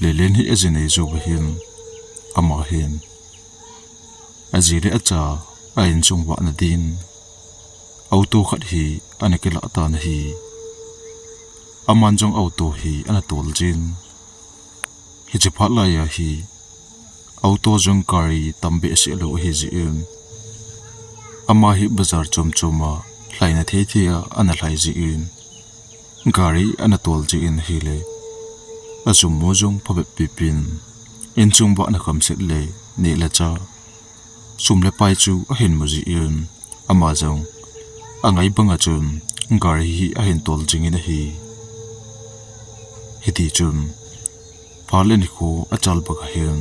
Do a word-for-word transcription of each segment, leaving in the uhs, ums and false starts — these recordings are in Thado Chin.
Lelen hi aji nei jou uva hin, ama hin aji le acha a insung vahna din auto khat hi ana kilah tan ahi. Aman jong auto hi ana tol jin, hiche phat laiya hi auto jong gari tam behseh lou ahi jeh in, ama hi bazar chom chom a lhaina thei thei a ana lhai jeh in, gari ana tol jeh in ahile, asum mu jong phabep pi pin, insung vahna khamset le neh le chah, sum le pai chu ahin mu jeh in, ama jong angai banga chun gari hi ahin tol jingin ahi. Hiti chun, phat le nikho achal banga hin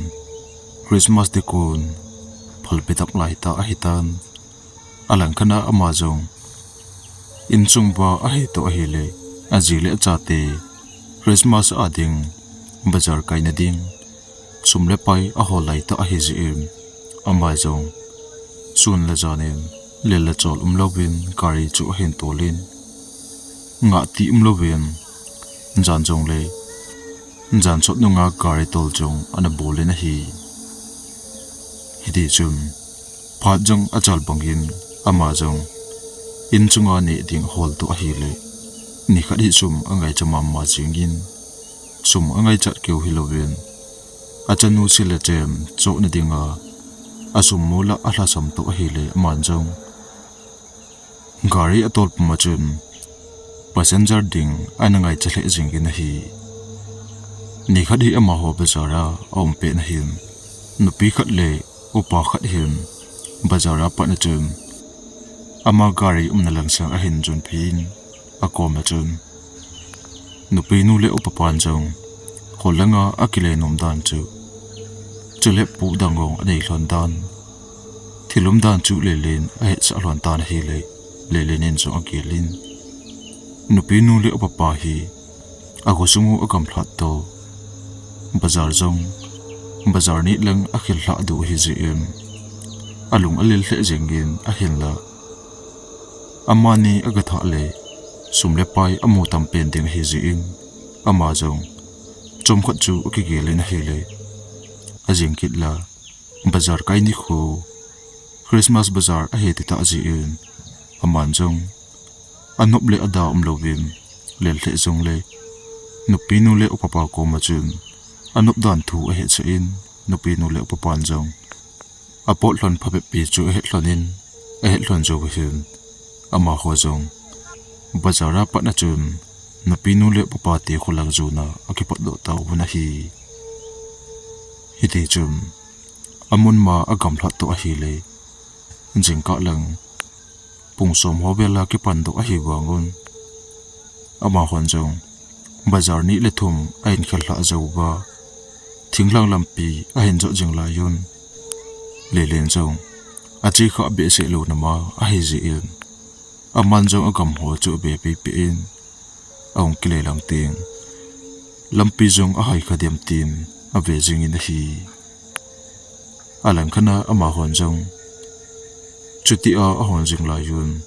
Christmas ding kon phalbi tah laitah ahitan. Alangkhat a ama jong insung va ahi toh ahile, aji le achate Christmas a ding bazar kaina ding sum le pai ahol laitah ahi jeh in, ama jong sun le jan in lel le chol umlouvin gari chu ahin tolin, ngah ti umlouvin, jan jong le jan sot nunga gari tol jong ana bolin ahi. Hiti chun, phat jong achal bangin, ama jong insunga neh ding ahol toh ahile, nikhat hi sum angaicha mama jingin, sum angaichat keu hilouvin, achanu sil le chen chohna dinga asum mu lah alhasam toh ahile, aman jong gari atol puma chun passenger ding ana ngaicha lheh jingin ahi. Nikhat hi amaho bazar a aum pet na hin, nupi khat le upa khat hin bazar a pat na chun, ama gari umna lang sang ahin jon phin, akoma chun nupi nu le upa pan jong kho langa akile nom dan chu, chule pu dang jong anei lhon dan, thil um dan chu Lelen ahetsah lhon tan ahile, Lelen in jong agelin, nupi nu le upa pa hi akhosung u agamlhat toh, bazar jong bazar nit lang akhel lhah diu ahi jeh in, alung alel lheh jengin, ahinla amani agathah le sum le pai amu tam pen ding ahi jeh in, ama jong chomkhat chu akigelin ahile, ajing kit la, bazar kai nikho Christmas bazar ahi titah jeh in, aman jong anop le ada umlouvin, lel lheh jongle nupi nu le upa pa koma chun anop dan thu ahetsah in, nupi nu le upa pan jong apot lhon phabep pi chu ahet lhonin, ahet lhon jou uva hin, amaho jong bazar a pat na chun nupi nu le upa pa te kho lang jona akipatdoh tauvin ahi. Hiti chun, amun ma agamlhat toh ahile, jingkah lang pung som ho vel a kipan doh ahi vangun, amahon jong bazar ni le thum ahin khel lhah jou uva, thinglhang lampi ahin jot jing laiyun, Lelen jong ache kha behseh lou nama ahi jeh in, aman jong agam ho chu ave peh peh in, ahung kile lang teng, lampi jong ahai kha dem tin ave jingin ahi. Alangkhat a amahon jong chutia ahung jing laiyun,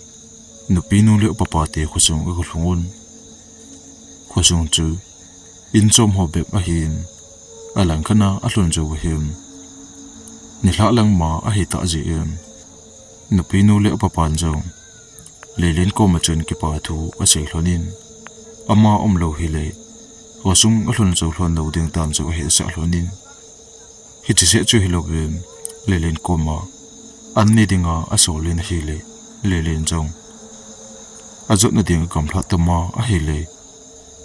nupi nu le upa pa te khosung aga lhungun, khosung chu in chom ho bep ahin, alangkhat a alhun jou uva hin, nilhah lang ma ahitah jeh in, nupi nu le upa pan jong Lelen koma chun kipa thu asei lhonin, ama umlou hile, khosung alhun jou lhon lou ding dan chu ahetsah lhonin, hiche seh chu hilouvin, Lelen koma an ne dinga asolin ahile, Lelen jong ajotna ding agamlhat tama ahile,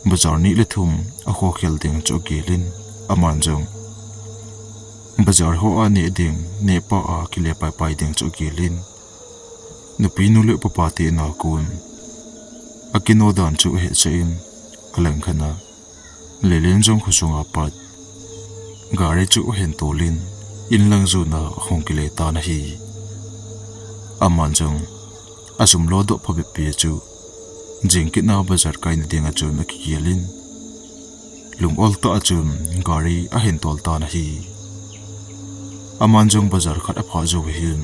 bazar ni le thum akhokhel ding chu agelin, aman jong bazar ho a neh ding, neh pa a kile paipai ding chu agelin, nupi nu le upa pa te in a kon akino dan chu ahetsah in, alangkhat a Lelen jong khosunga pat gari chu ahin tolin, in lang jona ahung kile tan ahi. Aman jong asum lodoh phabep pi chu, jingkah a bazar kaina dinga chun akigelin, lung ol tah a chun gari ahin tol tan ahi. Aman jong bazar khat aphah jou uva hin,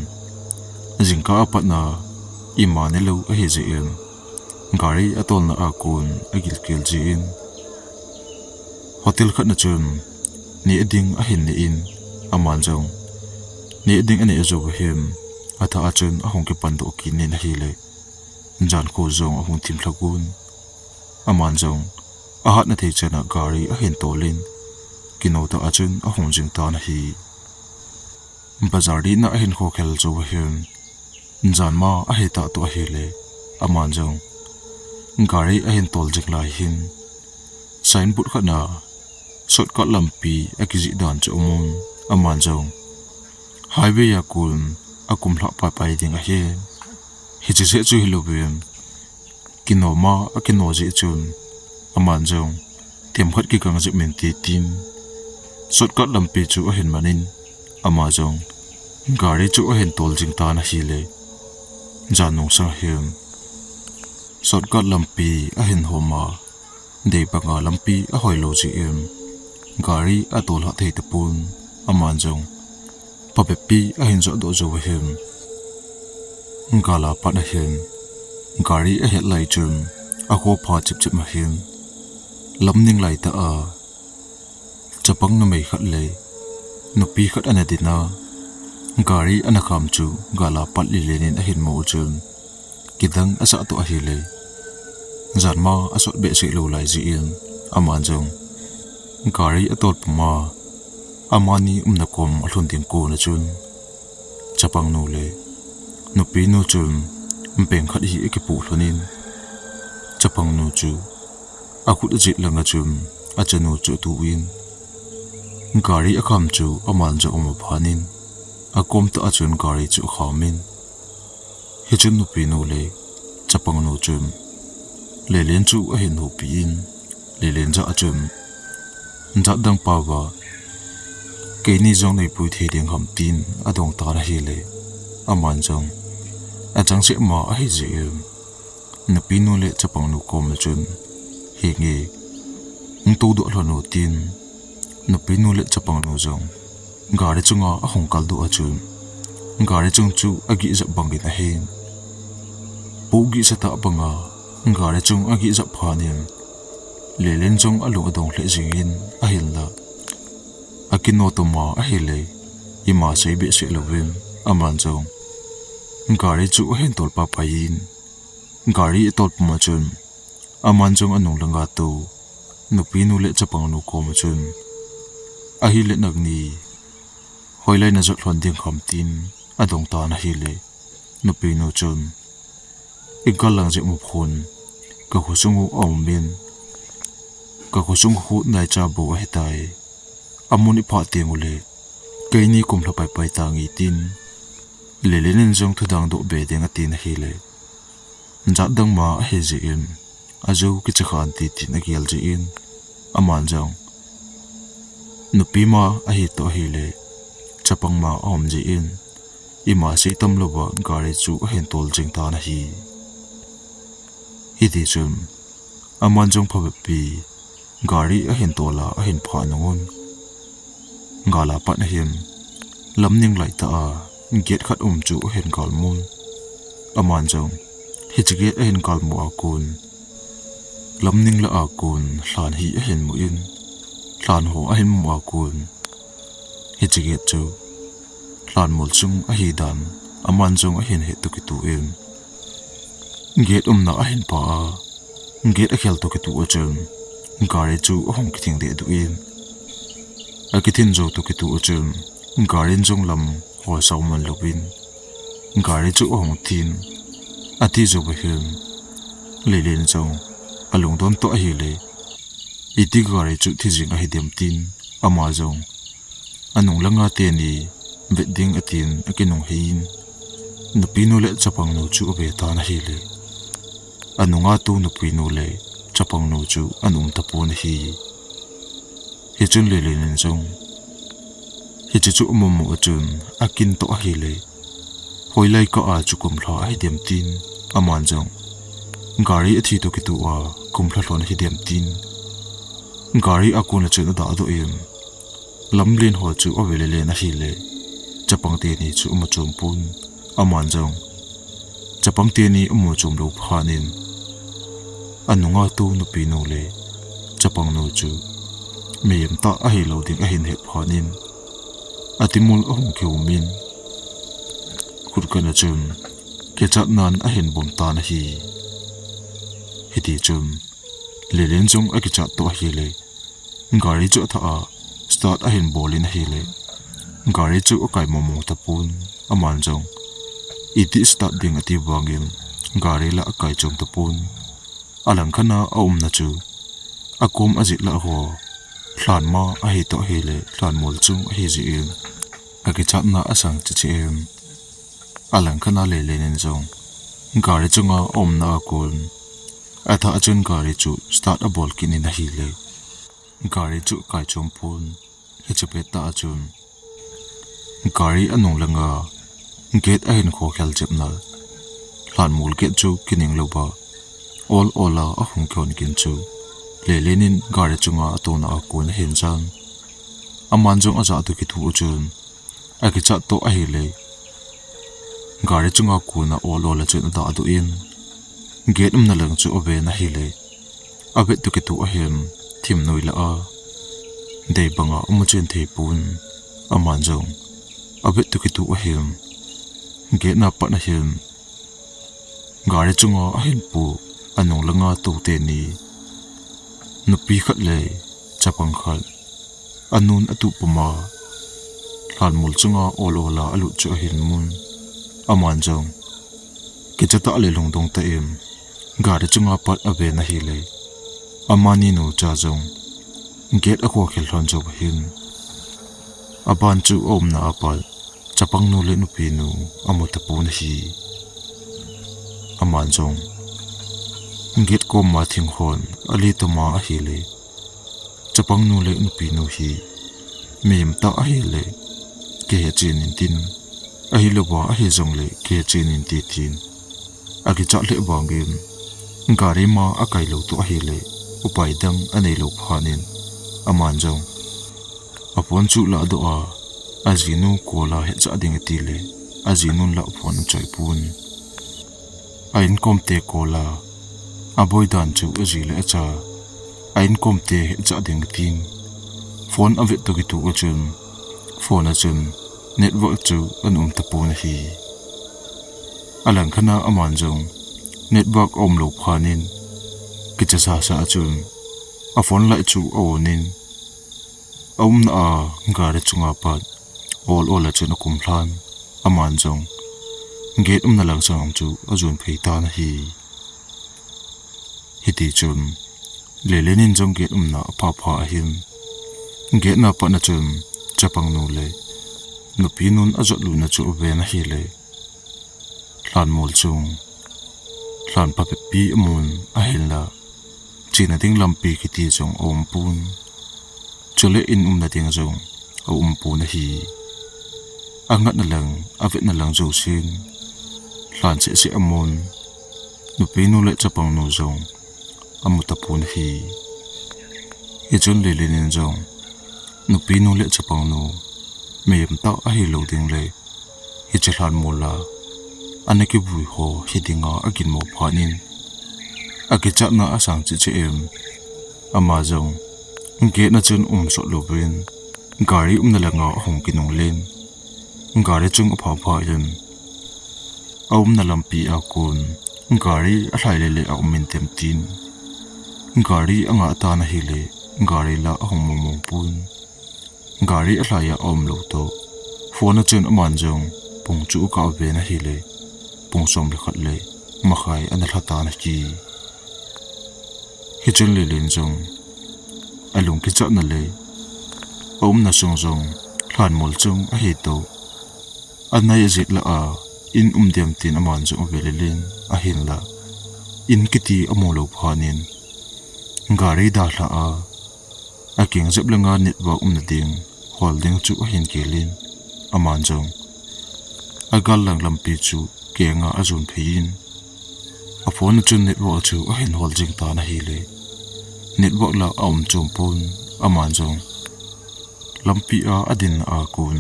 jingkah a pat na ima nelou ahi jeh in, gari atolna a kon agilkel jin, hotel khat na chun neh ding ahin neh in, aman jong neh ding aneh jou u hin, athah a chun ahung kipan doh kit in ahile, jan kho jong ahung thim lhah un. Aman jong ahatna thei chan a gari ahin tol in, kino tah a chun ahung jing tan ahi. Bazar ding a ahin kho khel jou u hin, jan ma ahi tah toh ahile, aman jong gari ahin tol jing lai hin, signboard khat a shortcut lampi akijih dan chu amun, aman jong highway a kon akum lhah paipai ding ahi. Hiche seh chu hilouvin, kino ma akino jeh chun, aman jong themkhat kigang jep inte tin, shortcut lampi chu ahin man in, ama jong gari chu ahin tol jing tan ahile, jan nung sang hin shortcut lampi ahin hom a, dei banga lampi ahoi lou jeh in, gari atol lhah thei tapon, aman jong phabep pi ahin jot doh jou u hin, gal a pat ahin, gari ahet lai chun, akho pha chep chep ma hin, lam ning lai tah a, chapang numei khat le nupi khat ana din a, gari ana kham chu gal a pat Lelen in ahin mu u chun, kidang asah toh ahile, jan ma asot behseh lou lai jeh in, aman jong gari atol pum a, amani umna kom alhun ding kon a chun, chapang nu le nupi nu chun beng khat hi akipoh lhon in, chapang nu chu akhut ajet lang a chun achanu chu atuh in, gari akham chu aman jong amu phat in, akom tah a chun gari chu akham in, hichun nupi nu le chapang nu chun Lelen chu ahin houpi in, Lelen jah a chun, jat dang pao va, keini jong neipui thei ding ham tin adong tan ahile, aman jong achang seh ma ahi jeh in, nupi nu le chapang nu kom a chun, henge, hung tou doh lhon u tin, nupi nu le chapang nu jong gari chunga ahung kal doh a chun, gari chung chu agih jap bang in ahin, pohgih sa tah banga gari chung agih jap phat in, Lelen jong alung adong lheh jing in, ahinla akino tuma ahile, ima sei behseh louvin, aman jong gari chu ahin tol paipai in, gari atol pum a chun, aman jong anung langa tou nupi nu le chapang nu kom a chun, ahile nangni hoilai najot lhon ding ham tin adong tan ahile, nupi nu chun, igal lang jep u khun, kakhosung u aum in, kakhosung khu naicha bou ahitai, amun iphah teng ule, keini kum lha paipai tange tin, Lelen in jong thudang doh be ding atin ahile, jat dang ma ahi jeh in, ajou kicha khan ti tin agel jeh in, aman jong nupi ma ahi toh ahile, chapang ma aum jeh in, ima sei tam louva gari chu ahin tol jing tan ahi. Hitichun, aman jong phabep pi gari ahin tol a ahin phah nung un, gal a pat ahin, lam ning lai tah a gate khat um chu ahin galmun, aman jong hiche gate ahin galmu a kon, lam ning lah a kon lhan hi ahin mu in, lhan ho ahin mu a kon, hiche gate chu lhan mol sung ahi dan aman jong ahin het toh kitoh in, gate umna ahin pha a, gate akhel toh kitoh a chun, gari chu ahung kithing dehduh in, akithin jou toh kitoh a chun, gari in jong lam hol sao man louvin, gari chu ahung thin, ati jouva hin, Lelen jong alungdon toh ahile, iti gari chu thi jing ahidem tin, ama jong anung langa teni vet ding atin akinung heiyin, nupinu le chapangnu chu ave tan ahile, anunga tu nupinu le chapangnu chu ana um tapon ahi. Hichun Lelen in jong hiche chu amu mu a chun akin toh ahile, hoilai kah a chu kum lha ahidem tin, aman jong gari athi toh kitoh a kum lha lhon ahidem tin, gari a kon a chun adah doh in, lamlen ho chu ave lelen ahile, chapang teni chu amu chom pon, aman jong chapang teni amu chom lou phat in, anunga tu nupinu le chapangnu chu mihem tah ahi lou ding ahin het phat in, atimul ahung kihum in, khut khat a chun kichat nan ahin bom tan ahi. Hiti chun Lelen jong akichat toh ahile, gari chu athah a start ahin bol in ahile, gari chu akai momo tapon, aman jong iti start ding ati vangin gari la akai chom tapon. Alangkhat a aumna chu akom ajit lah ho, lhanma ahi toh ahile, lhanmol chung ahi jeh in, akichatna asang cheh cheh in, alangkhat a Lelen in jong gari chunga aumna a kon athah a chun gari chu start abol kit in ahile, gari chu akai chom pon. Hiche pettah a chun gari anung langa gate ahin khokhel jep na, lhanmol gate chu kining louva ol ol a ahung kihon kit chu, Lelen in gari chunga atona a kon ahin jan. Aman jong ajah toh kithoa chun akichat toh ahile, gari chunga kon a ol ol a chun adah doh in, gate umna lang chu aven ahile, avet toh kithoa hin thim noi lah a dei banga um achen thei pon. Aman jong avet toh kithoa hin gate na pat ahin gari chunga ahin pu anung langa tou teni, nupi khat le chapang khat, anun atuh puma lhanmol chunga ol ol a alut chu ahin mun. Aman jong kichatah le lungdong tah in gari chunga pat aven ahile, amani nu cha jong gate akhokhel lhon jou ahin, aban chu aumna a pat chapang nu le nupi nu amu tapon ahi. Aman jong gate koma thing hon ale toma ahile, chapang nu le nupi nu hi mihem tah ahile kihe chen in tin, ahilouva ahi jongle kihe chen in tin tin, akichat lheh vangin gari ma akai lou toh ahile, upai dang anei lou phat in, aman jong aphone chu alah doh a, ajinu call a hetchah ding atile, ajinun la phone achoi pon. A inkom te call a, aboi dan chu aji le acha, a inkom te hetchah ding atin, phone avet toh kithoa chun, phone a chun network chu ana um tapon ahi. Alangkhat a aman jong network aum lou phat in, kicha sasa a chun aphone light chu a-on in, aumna a gari chunga pat ol ol a chun akum lhan, aman jong gate umna lang sang chu ajon phei tan ahi. Hiti chun Lelen in jong gate umna aphah phat ahin, gate na pat a chun chapang nu le nupi nun ajot lutna chu aven ahile, lhanmol chung lhan phabep pi amun ahinla, chena ding lampi kiti jong aum pon. Chule in umna ding jong aum pon ahi. Angatna lang, avetna lang jousen lhan seh seh amun, nupi nu le chapang nu jong amu tapon ahi. Hichun Lelen in jong nupi nu le chapang nu mihem tah ahi lou ding le, hiche lhanmol a ana kivui ho hi dinga aginmo phat in, akichatna asang cheh cheh in, ama jong gate na chun um sot louvin, gari umna langa ahung kinungle in, gari chung aphah phat in, aumna lampi a kon gari alhai le le aum in tem tin, gari anga tan ahile, gari la ahung mong mong pon. Gari alhai a aum lou toh, phone a chun aman jong pung chu akah ven ahile, pung som le khat le makhai ana lha tan ahi. Hichun Lelen jong alung kichatna le aumna sung jong lhanmol chung ahi toh, anai ajit lah a, in um diam tin aman jong ave lel in, ahinla in kiti amu lou phat in, gari dalha a, akeng jep langa network umna ding hol ding chu ahin gel in, aman jong agal lang lampi chu kenga ajon phei in, aphone a chun network chu ahin hol jing tan ahile, network la aum chom pon, aman jong lampi a adinna a kon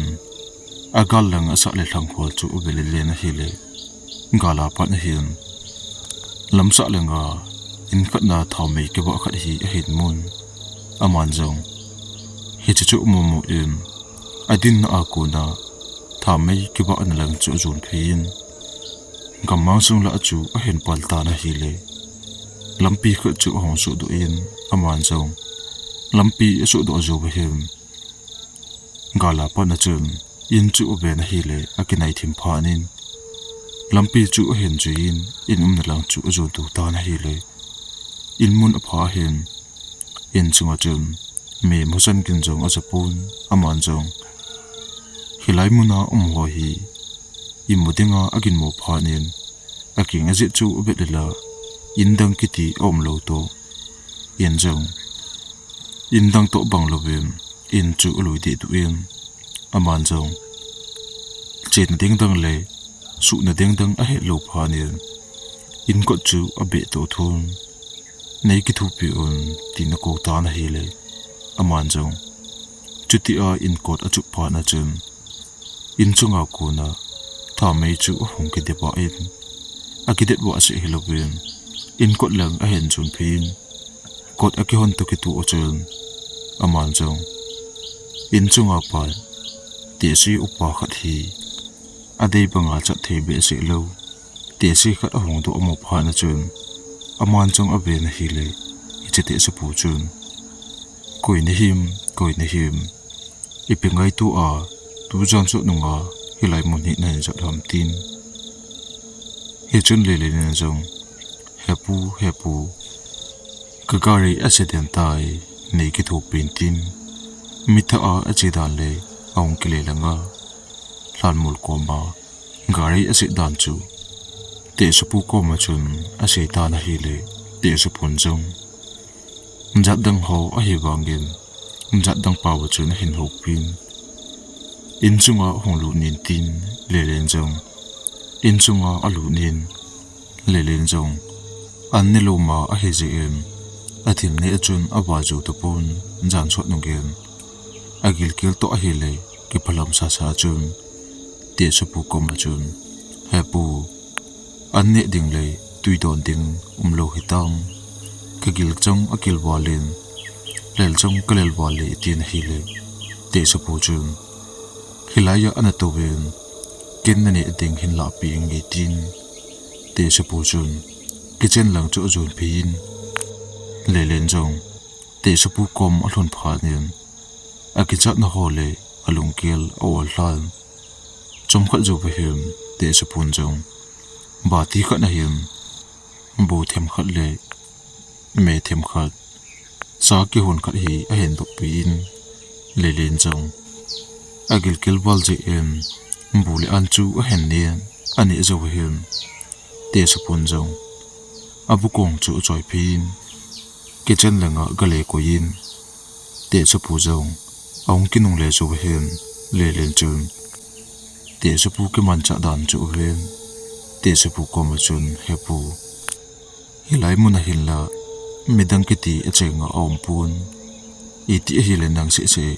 agal lang asah le lhang hol chu ave lel in ahile, gal a pat ahin, lamsah langa in khat na thaomei kibah khat hi ahin mun, aman jong Hiche chu amu mu in, adinna a kona thamei kibahna lang chu ajon phei in, gammang sung lah chu ahin pal tan ahile, lampi khat chu ahung sohdoh in, aman jong lampi asohdoh jou uva hin, gal a pat a chun in chu aven ahile, akinai thim phat in, lampi chu ahin jui in, in umna lang chu ajon to tan ahile, in mun aphah in, in chunga chun mi musan gin jong aja pon, aman jong hilai muna um ho hi imu dinga aginmo phat in, akeng ajih chu avet le la, in dang kiti aum lou toh. In jong in dang toh bang louvin, in chu alui deh duh in, aman jong chenna ding dang le suhna ding dang ahet lou phat in, in kot chu abeh to thun, "Nei kithopi un," tin ako tan ahile, aman jong chutia in kot achuh phat a chun, in chunga kona thamei chu ahung kidet vah in, akidet vah seh hilouvin, in kot lang ahin jon phei in, kot akihon toh kitoh a chun, aman jong in chunga pat tehse upa khat hi adei banga chat thei behseh lou tehse khat ahung doh amu phat a chun, aman jong aven ahile, hiche tehsepu chun, "Koi nahim, koi nahim? Ipi ngaito a tujan sot nunga hilai mun hi nahin jot ham?" tin. Hichun Lelen in jong, "He pu, he pu, ka gari accident tai, nei kithopi in," tin. Mitha a ache dan le ahung kile langa, lhanmol koma gari aset dan chu tehsepu koma chun asei tan ahile, tehsepun jong jat dang ho ahi vangin, jat dang pao a chun ahin houpi in, "In chunga hung lut in," tin, Lelen jong in chunga alut in, Lelen jong an ne lou ma ahi jeh in, athil neh a chun ava jou tapon, jan sot nungin agilkel toh ahile, kiphalam sasa a chun tehsepu koma chun, "He pu, an neh ding le tui don ding umlou hitam? Ka gil jong akil val in, lel jong kalel val e," atin ahile, tehsepu chun, "Hilai a ana touvin, ken naneh ding hin lahpeh inge," tin, tehsepu chun kitchen lang chu ajon phei in, Lelen jong tehsepu kom alhun phat in, akichatna ho le alunggel a-ol lhan. Chomkhat jouva hin tehsepun jong bati khat a hin bu themkhat le me themkhat, sa kihon khat hi ahin dohpeh in, Lelen jong agilkel val jeh in bu le an chu ahin neh in, aneh jouva hin tehsepun jong abu kong chu achoi phei in, kitchen langa gale koi in, tehsepu jong ahung kinungle jouva hin, Lelen chun tehsepu kimanchah dan chu aven, tehsepu koma chun, "He pu, hilai muna hinla midang kiti achenga aumpon, iti ahile nang sehseh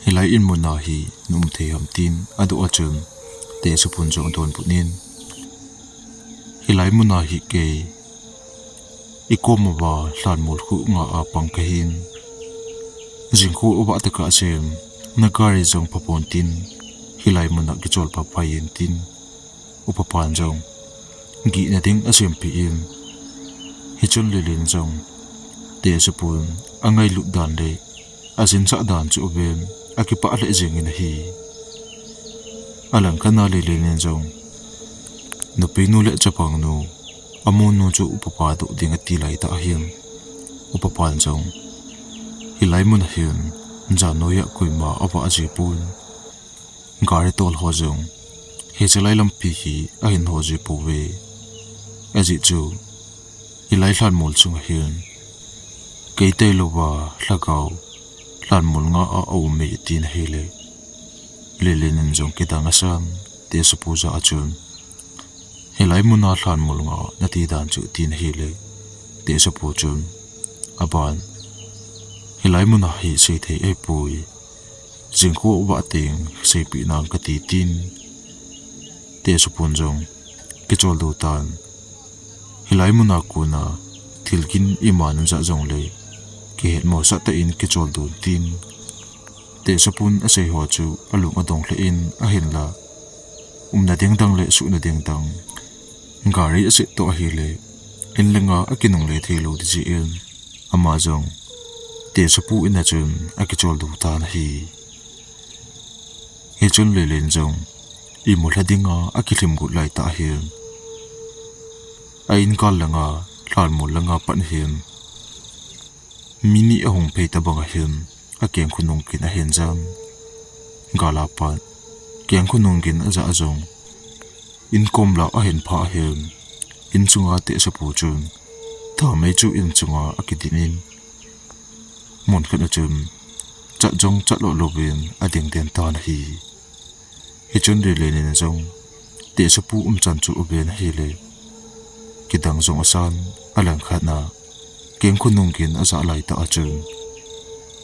hilai in muna hi na um thei ham?" tin adoh a chun, tehsepun jong adonbut in, "Hilai muna hi kei ikom uva lhanmol khu nga a pang kahin, jingkah uva tah kasem, na gari jong phapon tin, hilai muna kichol phaphai in," tin, upapan jong gihna ding asempeh in, hichun Lelen jong tehsepun angailut dan le ajinsah dan chu aven, akipah lheh jengin ahi. Alangkhat a Lelen in jong, "Nupinu le chapangnu, amonu chu upapa doh ding ati laitah ahin, upapan jong hilai muna hin jan noiya koima avah ji pon, gari tol ho jong hiche lai lampi hi ahin ho ji pouve. Ajeh chu hilai lhanmol chunga hin kei tailouva lhagao lhanmol nga a aum e," tin ahile, Lelen in jong kidang asan, tehsepu jah a chun, "Hilai muna lhanmol nga nati dan chu," tin ahile, tehsepu chun, "Aban, hilai muna hi seithei ahipoi, jingkah uva teng seipeh nang kati," tin, tehsepun jong kicholdo tan, "Hilai muna kona thil gin ima najah jongle kihetmosah tah in kicholdo un," tin, Tehsapun asei ho chu alung adong lheh in ahinla, umna ding dang le suhna ding dang gari aset toh ahile, in le nga akinungle thei lou ding jeh in, ama jong Tehsapu in a chun akichol doh tan ahi. Hichun Lelen jong imu lha dinga akilhim got lai tah ahin, a in kal langa, lhanmol langa pat hin mi ni ahung phei tabang ahin, akengkhu nung gin ahin jan. Gal a pat kengkhu nung gin aja jong, in kom lah ahin phah ahin, in chunga Tehsapu chun thamei chu in chunga akidin in, mun khat a chun chat jong chat lou louvin ading den tan ahi. Hichun Lelen in jong Tehsapu umchan chu aven ahile, kidang jong asan, alangkhat a kengkhu nung gin aja lai tah a chun,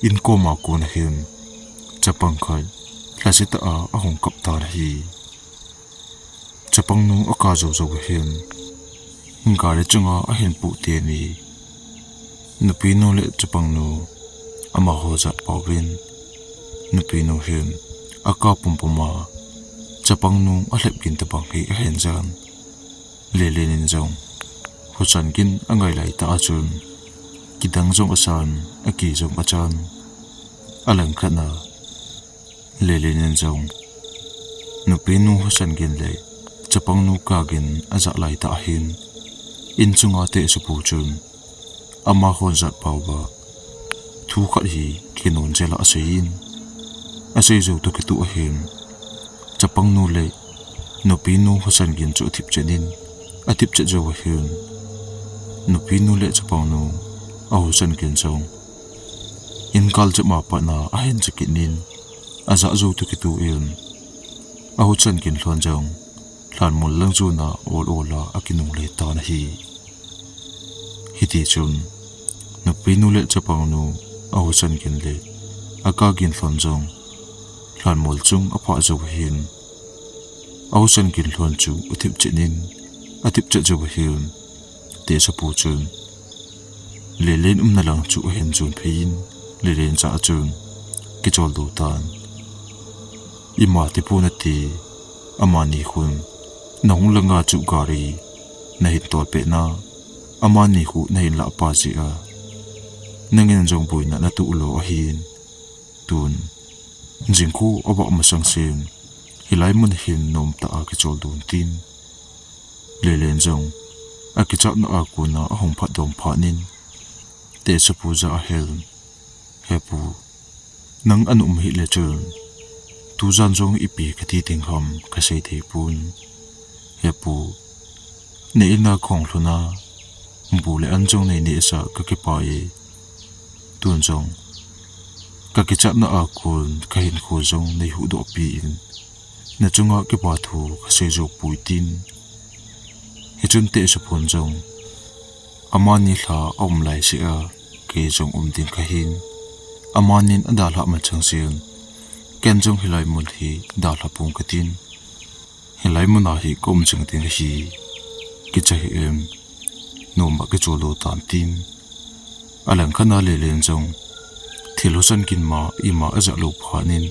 in kom a kon ahin chapang khat lhase tah a ahung kap tan ahi. Chapang nu akap jou jou ahin, gari chunga ahin puh teni, nupi nu le chapang nu amaho jat pouvin, nupi nu hin akap pumpum a, chapang nu alhep gin tabang hi ahin jan. Lelen in jong husan gin angai lai tah a chun, kidang jong asan, aki jong achan. Alangkhat a Lelen in jong nupi nu husan gin le chapang nu kap gin aja lai tah ahin, in chunga Tehsapu chun amaho jat pouva thu khat hi kinon jel a asei in, asei jou toh kitoh ahin, chapang nu le nupi nu husan gin chu athip chet in, athip chet jou ahin, nupi nu le chapang nu ahusan gin jong in kal cheh ma pat a ahin che kit in, aja jou toh kitoh in, ahusan gin lhon jong lhanmol lang jon a ol ol a akinungle tan ahi. Hitichun nupi nu le chapang nu ahusan gin le akap gin lhon jong lhanmol chung aphah jou ahin, ahusan gin lhon chu athip chet in, athip chet jou ahin, Tehsapu chun Lelen umna lang chu ahin jon phei in, Lelen jah a chun kichol doh tan. Ima tipon ati, amani khun nahung langa chu gari nahin tol pet na, amani khu nahin lah pah jeh a nangin jong boina natoh lou ahin, tun jingkah avah masang sen hilai mun hin nom tah a kichol doh in tin, Lelen jong akichatna a kon a ahung phatdoh phat in, Tehsapu jah a ahilin, He pu, nang ana um hih le chun tujan jong ipi kati ding ham kasei thei pon. He pu, na in a kahung lhun a, bu le an jong nei neh sah kakipah e. Tun jong kakichatna a kon kahinkho jong nei huhdoh peh in, na chunga kipa thu kasei jou poi tin. Hichun Tehsapun jong amani lha aum lai seh a, kei jong um ding kahin, amanin adalhah masang sen, ken jong hilai mun hi dalha pong katin, hilai mun a hi kaum jing ding ahi, kicha hih em, nom a kichol doh tan tin. Alangkhat a Lelen jong thil husa gin ma ima ajah lou phat in,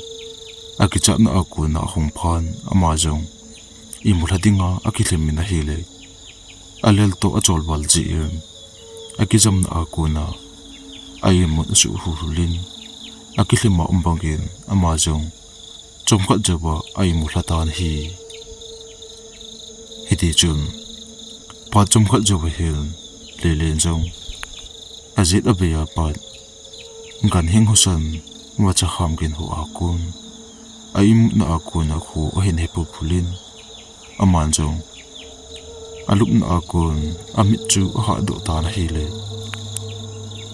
akichatna a kon a ahung phat in, ama jong imu lha dinga akilhim in ahile, alel toh achol val jeh in, akijamna a kon a a imut asuh hulhul in, akilhim a um bangin ama jong chomkhat jouva a imu lha tan ahi. Hitichun phat chomkhat jou ahin, Lelen jong ajet avei a pat, ganhing husa, vacha kham gin ho a kon, a imutna a kon a kho ahin he phulphul in, aman jong alupna a kon amit chu ahahdoh tan ahile,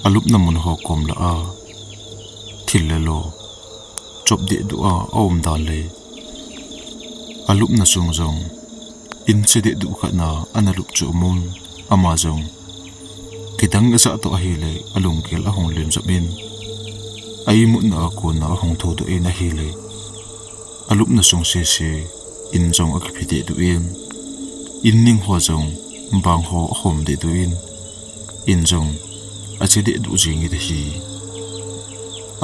alupna mun ho kom lah a thil le lo chop dehduh a aum dan le alupna sung jong in che dehduh khat a ana lup chu amun, ama jong kidang ajah toh ahile, alunggel ahung lim jop in, a imutna a kon a ahung thoudoh in ahile, alupna sung sese in jong akiphe dehduh in, in ning ho jong bang ho ahom dehduh in, in jong ache dehduh jing in ahi.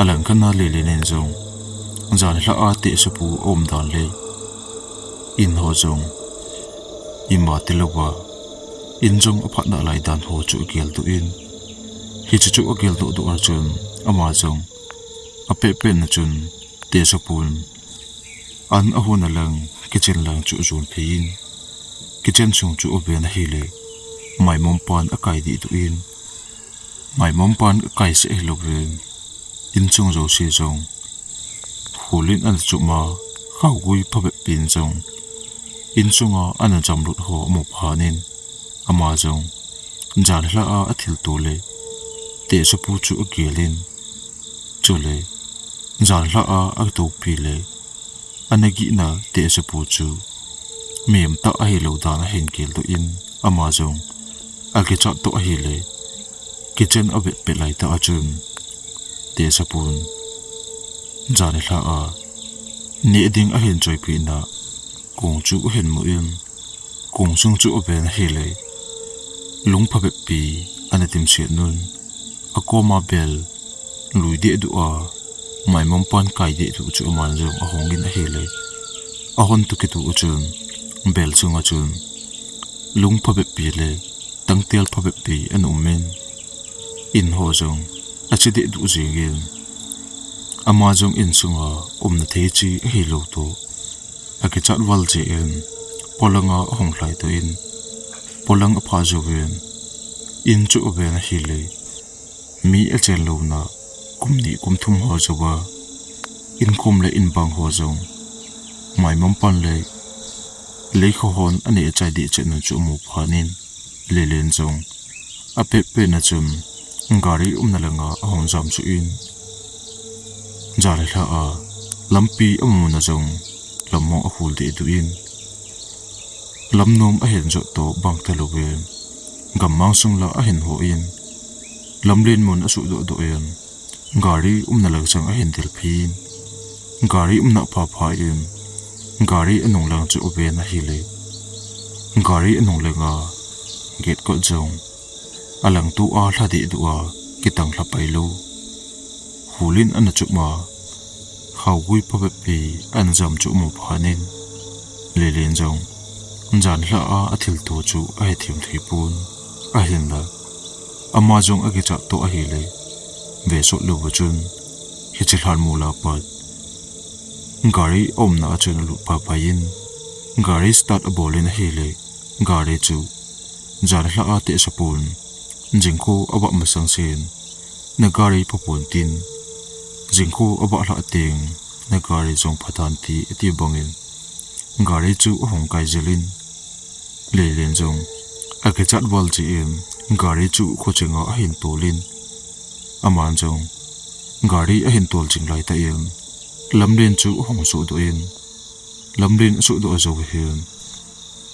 Alangkhat a Lelen in jong Janhilhah a tehsepu aum dan le in ho jong ima tilouva, in jong aphat nalai dan ho chu ageldoh in, hiche chu ageldoh doh a chun ama jong apehpeh na chun tehsepun an ahon a lang, kitchen lang chu ajon phei in, kitchen sung chu aven ahile, maimom pan akai dehdoh in, maimom pan akai seh hilouvin, in chung jouse jong khulin ana chom a, khaogui phabep pi in jong in sunga ana jamlut ho amu phat in, ama jong janhilhah a athilto le tehsepu chu agel in, chule janhilhah a atopi le ana gihna tehsepu chu mihem tah ahilou dan ahin geldoh in, ama jong akichat toh ahile, kitchen avet pet laitah a chun tehsepun janhilhah a neh ding ahin choipeh na kong chu ahin mu in, kong sung chu aven ahile, lung phabep pi ana dimset un, akoma bel lui dehduh a, maimom pan kai dehduh chu aman jong ahong in ahile, ahon toh kitoh a chun bel chunga chun lung phabep pi le tangtel phabep pi ana um in, in ho jong ache dehduh jeng in, ama jong in sunga umna thei chu ahilou toh akichat val jeh in, polanga ahung lhai toh in, polang aphah jouvin, in chu aven ahile, mi achen louna kum ni kum thum ho jouva, in kom le in bang ho jong maimom pan le leikho hon aneh achai dehchet na chu amu phat in, Lelen jong apehpeh na chun gari umna langa ahung jamsuh in, janhilhah a lampi amuna jong lam mong akhul dehduh in, lam nom ahin jot toh bang talouvin, gammang sung la ahin ho in, lamlen mun asuhdoh doh in, gari umna lang chang ahin del phei in, gari umna phapha in, gari anung lang chu aven ahile, gari anung langa gate kot jong alangtoh a lha dehduh a, kitang lha pailou, khulin ana chom a, khaogui phabep pi ana jam chu amu phat in, Lelen jong janhilhah a athilto chu ahethem thei pon, ahinla ama jong akichat toh ahile, vesot louva chun hiche lhan mol a pat gari aumna a chun alut paipai in, gari start abol in ahile, gari chu janhilhah a tehsepun jingkho avah masang sen, na gari pha pon tin, jingkho avah lhah teng na gari jong pha tan ti ati bangin, gari chu ahung kai jel in, Lelen jong akichat val jeh in, gari chu khochenga ahin tol in, aman jong gari ahin tol jing laitah in, lamlen chu ahung suhdoh in, lamlen asuhdoh jou hin,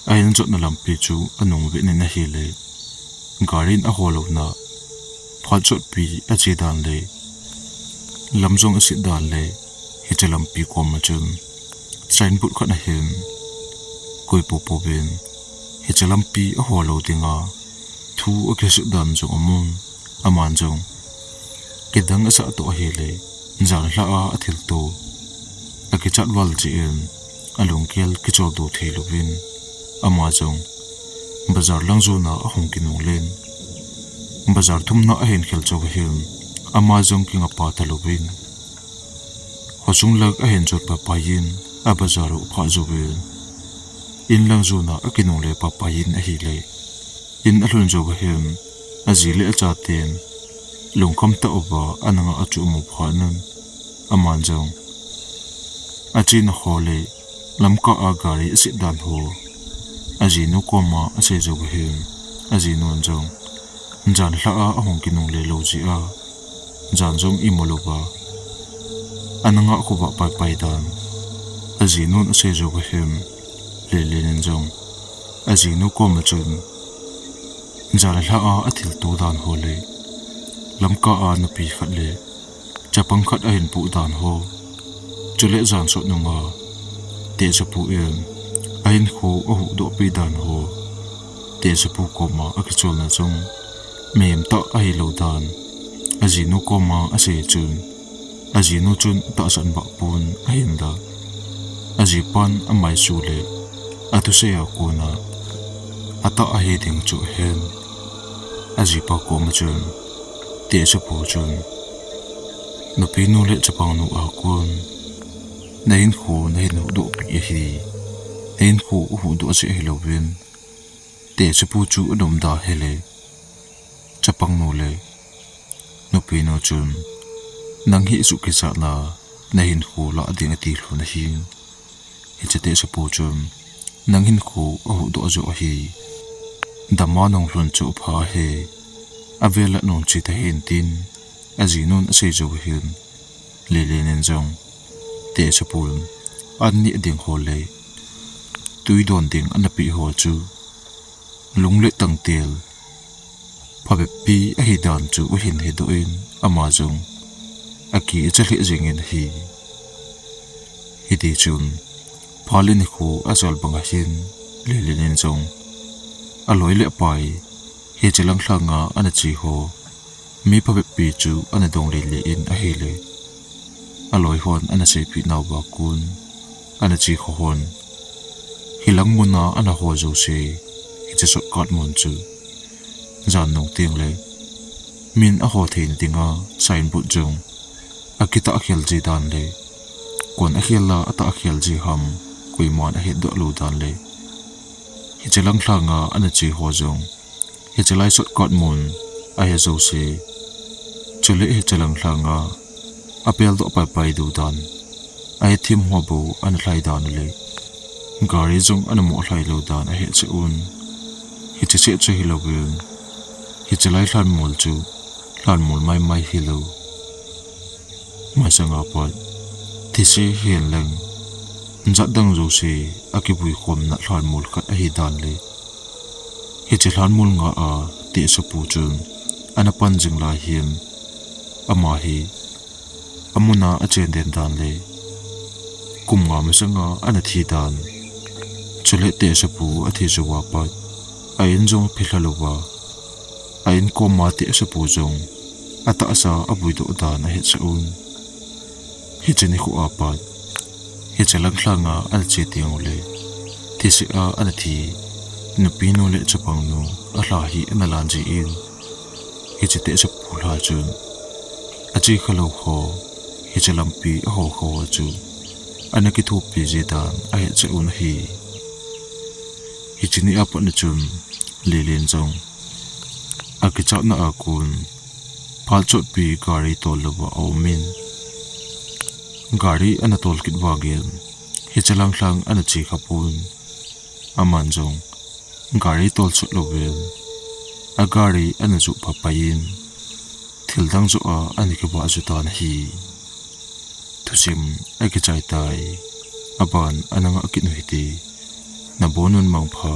ahin jotna lampi chu anung vet in ahile, gari in aho louna phat jotpi ache dan le lam jong aset dan le, hiche lampi koma chun signboard khat ahin, koi popouvin hiche lampi aho lou dinga thu akisut dan jong amun, aman jong kidang asah toh ahile, janhilhah a athilto akichat val jeh in, alunggel kicholdo thei louvin, ama jong bazar lang jona ahung kinungle in, bazar thumna ahin khel jou hin, ama jong kingapa talouvin, khosung lang ahin jot paipai in, abazar u aphah jouvin, in lang jona akinungle paipai in ahile, in alhun jouva hin, aji le achaten lungkham tah uva ana ngah a chu amu phat un, aman jong achena ho le lamkah a gari aset dan ho ajinu koma asei jouva hin, ajinun jong janhilhah a ahung kinungle lou jeh a, jan jong imu louva ana ngah khovah paipai dan ajinun asei jouva hin, Lelen in jong ajinu koma chun janhilhah a athilto dan ho le lamkah a nupi khat le chapang khat ahin poh dan ho, chule jan sot nunga tehsepu in ahinkho ahuhdohpi dan ho, tehsepu koma akicholna jong mihem tah ahilou dan ajinu koma asei chun, Ajinu chun atahsan bah pon ahinla, ajipan amaisu le athusei a kona atah ahi ding chu ahen. Ajipa koma chun Tehsepu chun, "Nupinu le chapangnu a kon nahinkho nahin huhdoh pi ahi. Nahinkho ahuhdoh jeh ahilouvin, Tehsepu chu anomda hile, chapangnu le nupinu chun nang hi sukisatna nahinkho lah ding ati lhon ahi. Hiche Tehsepu chun nang hinkho ahuhdoh joh ahi. Dama nahung lhun chu apha ahi. Avel a nahung che tahen," tin ajinun asei jou ahin, Lelen in jong Tehsepun an neh ding ho le tui don ding ana peh ho chu lung le tangtel phabeppi ahi dan chu ahin hedoh in, ama jong akicha lheh jeng in ahi. Hitichun phat le nikho ajal bang ahin, Lelen in jong aloi le apai hiche langthlanga ana che ho mi phabeppi chu ana dong lele in ahile, aloi hon ana seipeh nauva kon ana che kho hon, hilang muna ana ho jouse hiche shortcut mun chu jan nung tengle min aho theina dinga signboard jong akitah khel ji dan le, koin akhel a atah khel ji ham, koiman ahetdoh lou dan le, hiche langthlanga ana che ho jong hiche lai shortcut mun ahe jouse, chule hiche langthlanga apeldoh paipai diu dan, ahethem ho bou ana lhai dan u le, gari jong ana mo lhai lou dan ahe cheh un, hiche seh chu hilouvin, hiche lai lhanmol chu lhanmol maimai hilou, maisanga pat thise hihen lang jat dang jouse akivui khomna lhanmol khat ahi dan le, hiche lhanmol nga a Tehsepu chun ana pan jing lai hin, ama hi amuna achen den dan le kum nga masanga ana thi dan, chule Tehsepu athi jouva pat a in jong aphelha louva, a in koma Tehsepu jong atahsa avuidoh dan ahe cheh un, hiche nikho a pat hiche langthlanga ana che teng ule, thise a ana thi nupinu le chapangnu alha hi ana lan ji in, hiche Tehsepu lha chun ache khalou ho hiche lampi aho kho ho chu ana kithopi ji dan ahe cheh un ahi. Hiche ni a pat na chun Lelen jong akichatna a kon phat chotpi gari tol louva aum in, gari ana tol kit vangin hiche langthlang ana che khapon, aman jong gari tol sot louvin agari ana joh phapai in, thil dang joh a ana kivah ju tan ahi. Thusim akichai tai, aban ana ngah kit u hite, nabonun mangpha.